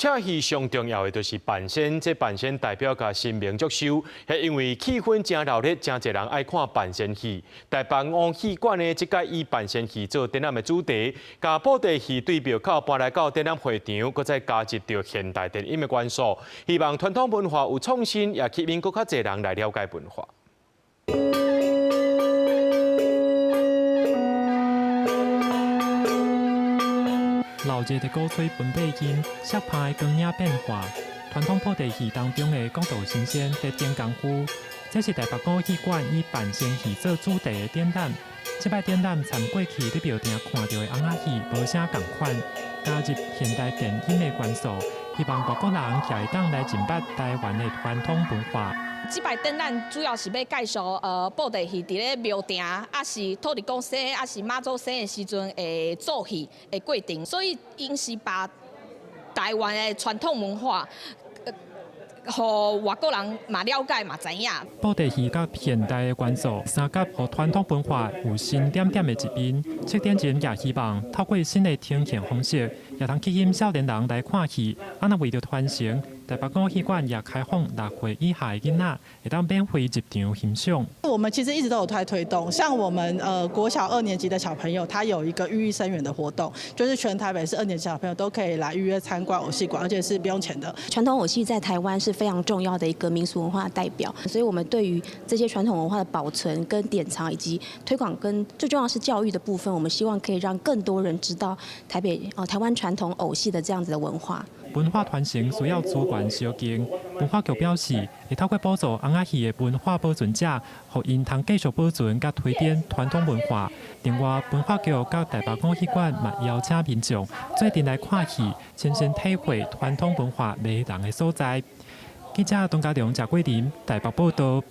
車戲上重要的就是扮仙，這扮仙代表共神明祝壽，彼因為氣氛誠熱鬧，誠濟人愛看扮仙戲。台北偶戲館呢，這擺以扮仙戲做展覽的主題，共布袋戲對廟口搬來到展覽會場，閣再加入著現代電音的元素，希望傳統文化有創新，也吸引閣較濟人來了解文化。鬧熱的鼓吹分貝音，攝拍的光影變化，傳統布袋戲當中的講道神仙佇點功夫，這是台北偶戲館以扮仙戲做主題的展覽。這擺展覽參過去佇廟埕看著的尪仔戲無啥仝款，加入現代電音的元素，希望外國人也會當來認捌台灣的傳統文化。這擺展覽主要是欲介紹布袋戲佇咧廟埕，抑是土地公生，抑是媽祖生的時陣會做戲的過程，所以𪜶是把台灣的傳統文化，予外國人嘛了解嘛知影。布袋戲佮現代的元素相結合，予傳統文化有新點點的一面。策展人也希望透過新的呈現方式，也通吸引少年人來看戲。啊，若為著傳承，台北偶戲館也開放6歲以下的囡仔，會當免費入場欣賞。我們其實一直都有在推動，像我們國小二年級的小朋友，他有一個寓意深遠的活動，就是全台北市二年級小朋友都可以來預約參觀偶戲館，而且是不用錢的。傳統偶戲在台灣是非常重要的一個民俗文化代表，所以我們對於這些傳統文化的保存、跟典藏以及推廣，跟最重要是教育的部分，我們希望可以讓更多人知道台北哦台灣傳統偶戲的這樣子的文化。文化傳承需要資源相近，文化局表示會透過補助尪仔戲的文化保存者，予𪜶通繼續保存佮推展傳統文化。另外，文化局佮台北偶戲館嘛邀請民眾做陣來看戲，親身體會傳統文化迷人的所在。記者董家良、賈桂林台北報道。